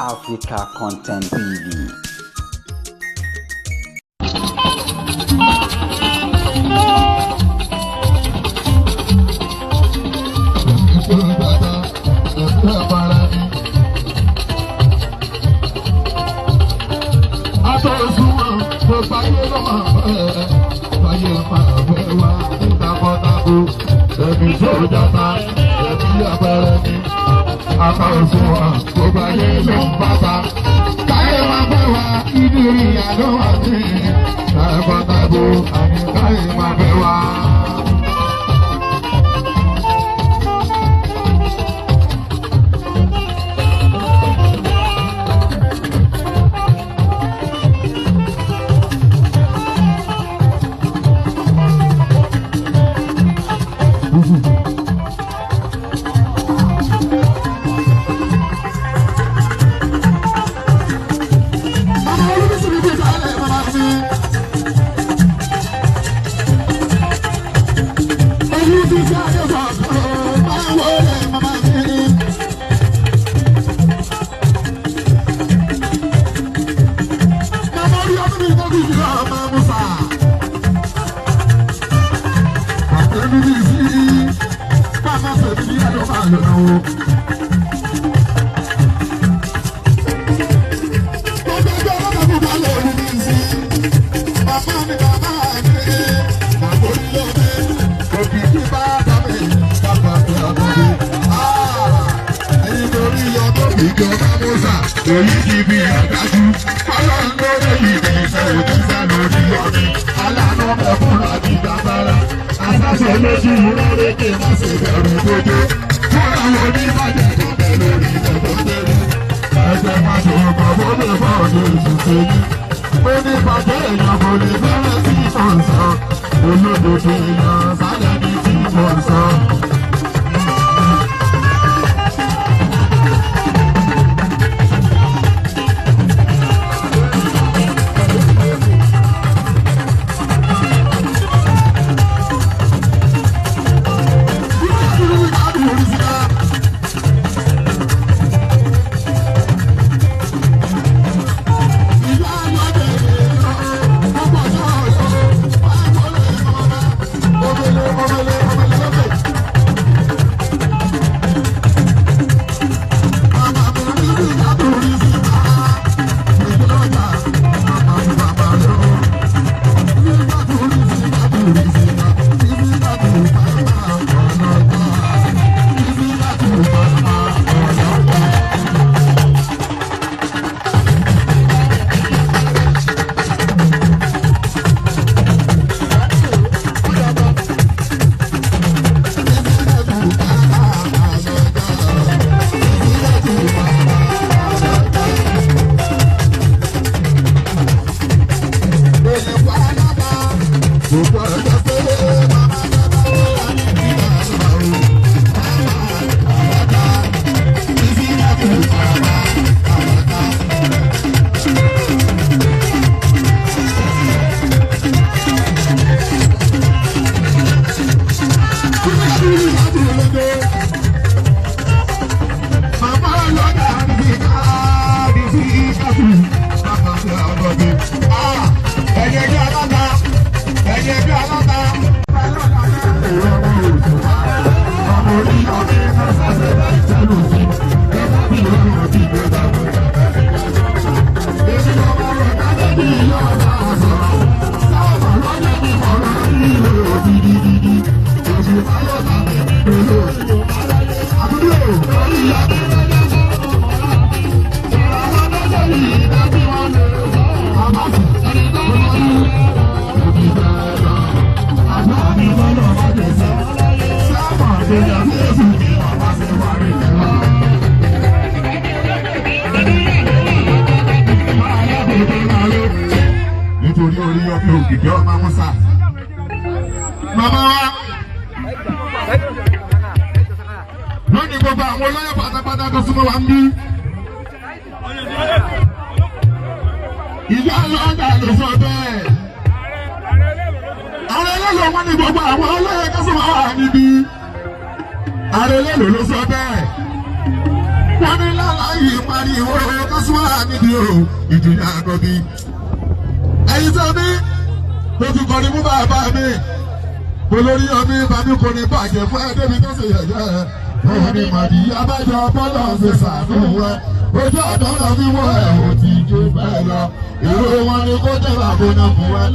Africa Content TV. Ẹ̀mí sójà ta, ẹ̀mí abẹ́rẹ́ ni, apá òṣùwọ̀n gbogbo ayé ló ń bàbá. Káyé máa fẹ́ wá ibi ìyàdó wà ní ẹ̀fọ́tàbó, àní káyé máa fẹ́ wá. Èyí ti bí àdájú, ọlọ́run lórí ìdí ìṣẹ́ òjíṣẹ́ lórí ọdún, aláàánú ẹkún àti gbàgbára, àṣàṣe lójú lórékè má ṣe bẹ̀rù gbogbo, fúnra oníbàjẹ́ tó bẹ̀ lórí ìbẹ̀rù tẹ́lẹ̀, ẹsẹ̀ má ṣe ọkọ̀ bó lè fọ́ ọdún ìṣiṣẹ́ yìí, ó ní bàjẹ́ èèyàn kò lè fẹ́rẹ̀ sí ìfọ̀nsán, olódodo èèyàn sálẹ̀ ní tí ìfọ̀nsán. Nítorí orí ọbẹ̀ òkìkí ọmọ Musa. Màmá wa lónìí gbogbo àwọn olóyè pátápátá tó súnmọ́ wa ń bí. Ìyá ọlọ́dà ló sọ bẹ́ẹ̀. Àwọn ẹlẹ́lò wọn ní gbogbo àwọn olóyè tó súnmọ́ wa níbí. Ààrẹ ẹlẹ́lò ló sọ bẹ́ẹ̀. Wọ́n ní láláyé pariwo kásùwà nídìí o, ìjìyà àgọ́bí. Ẹyin tó ní, mo ti kọrin mú bàbá mi. Mo lórí ọmí bàbí kò ní bàjẹ́ fún ẹ débi tó ṣe yẹ̀yẹ́. Wọ́n ní màdí abájọ bọ́lá ṣe ṣàánú ẹ. Ojú ọ̀dọ́ náà fi wọ́ ẹ̀ ò ti ju bẹ́ẹ̀ lọ. Èrò wọn ni kó jẹ́ bàbá fún ẹ.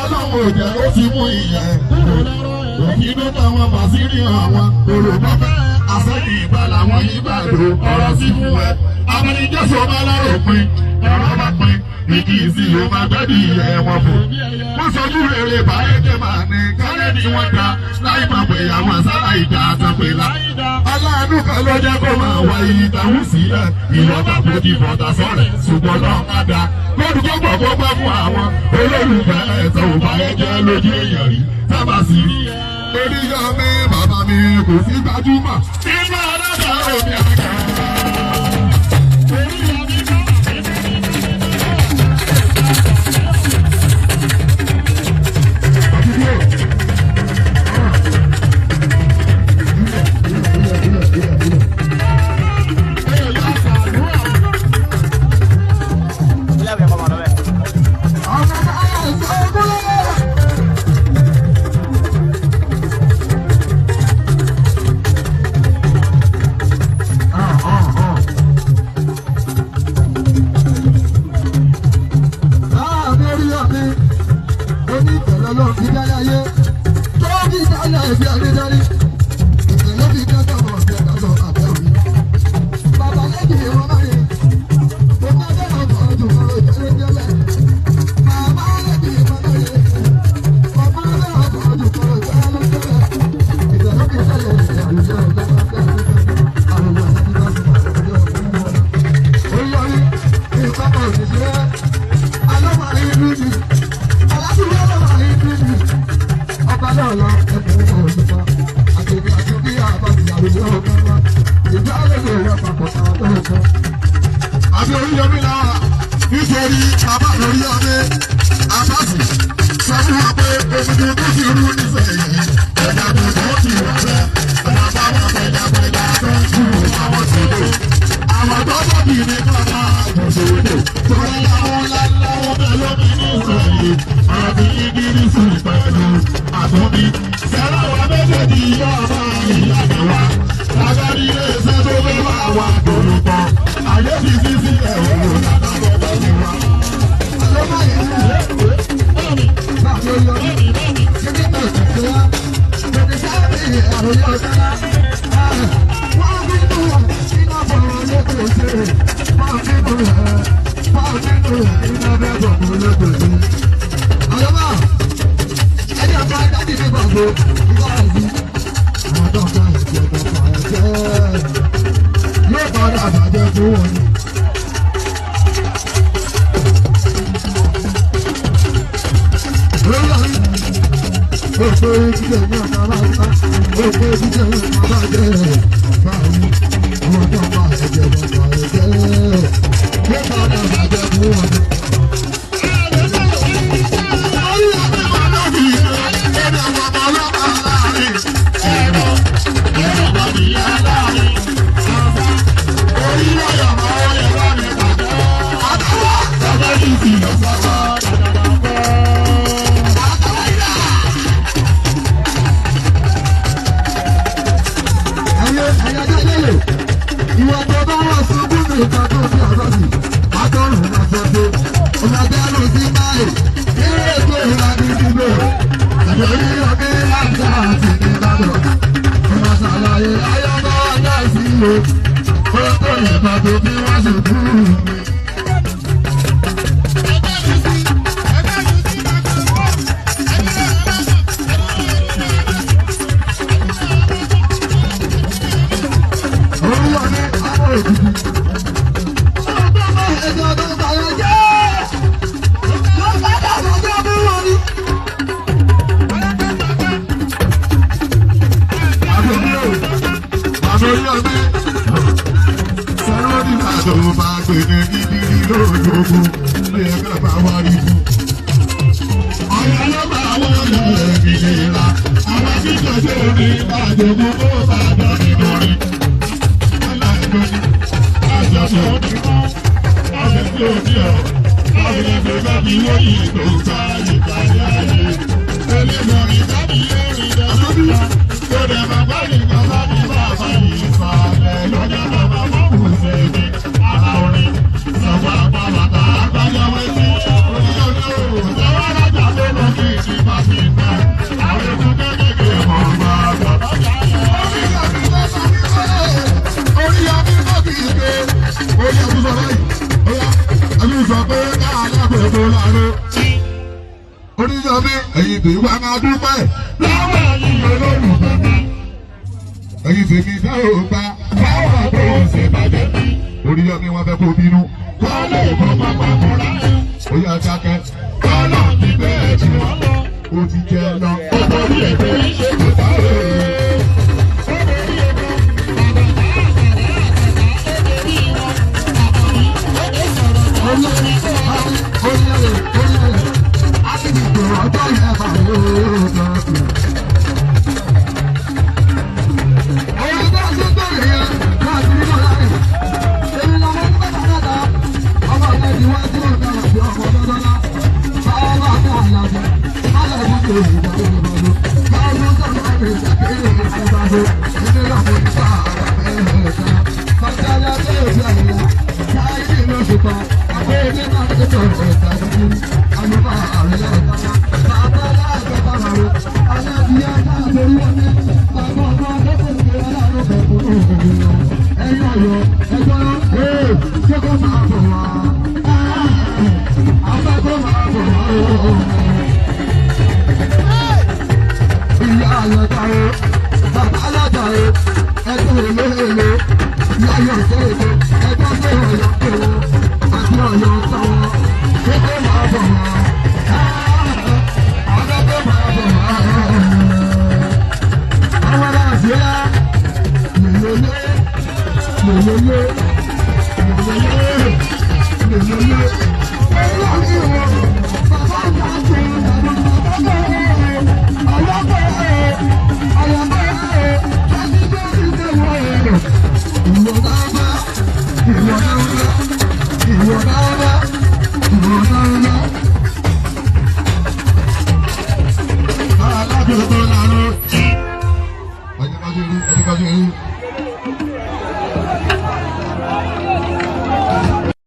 Ọlọ́run ò jẹ́ ó ti mú ìyẹn. Òfin ló dá wọn bàṣírí àwọn olùbọ́fẹ́. Àṣẹ́yìn ìgbà làwọn ìbàdó ọ̀rọ̀ sí fún ẹ. Amúnijẹ́sọ̀ bá lọ́rọ̀ pin, ọ̀rọ̀ bá pin, ìkì í sí yóò máa gbẹ́bí ìyẹn wọn fò. Wọ́n sọjú rere bá ẹ̀jẹ̀ máa ní kálẹ̀ ní wọ́n da láì máa pè àwọn sára ìjà àtàpèlà. Aláàánú kan ló jẹ́ kó máa wá ìdáhùn sílẹ̀. Ìwọ́n bá fojú bọ̀dà sọ̀rẹ̀ ṣùgbọ́n náà má da. Lọ́dún tó pọ̀ kó pẹ́ fún àwọn olólùfẹ́ ẹ̀tọ́ ò bá ẹ̀jẹ̀ lójú èèyàn rí sábà sí rí. Oríyọmí bàbá mi kò sí gbajúmọ̀ nínú ọlọ́dà omi àgbà. Àbí Oríyọmí lára nítorí bàbá Oríyọmí Àbáàsì sọ fún wa pé omi tó ti rú nísìnyí ẹ̀dá tó ti wà bẹ́ẹ̀ bàbá wọn pẹ̀lápẹ̀lá tó ń kú àwọn sódò àwọn tó bọ̀bì ní bàbá àgbọ̀sọ̀dò torí àwọn ńláńlá wọn bẹ lómi nísìnyí àbí ìdírísù pẹ̀lú àtúnbí sẹ́lá wa méjèèjì yóò máa ìyá wa lágbárí ilé iṣẹ́ tó fẹ́ máa wà dòlùpọ̀ ayé fi sí sílẹ̀ òun lábàbọ̀ bá ti wá. Yóò padà bàjẹ́ fún wọn. Oríyọmí ẹ̀yin tèmi wá máa dúpẹ́ lọ́wọ́ ẹ̀yin olólùfẹ́ mi. Ẹ̀yin tèmi fẹ́ ò gbà báwọn tó ń ṣe bàjẹ́ mi. Oríyọmí wọn fẹ́ kó bínú. Kọ́lé ìbọn pápá kúrá. Ó yá dákẹ́. Kọ́lá ti bẹ́ẹ̀ jù wọ́n lọ. Ó ti jẹ lọ. Ọmọ orí ẹ̀fẹ́ ṣe kò sáré.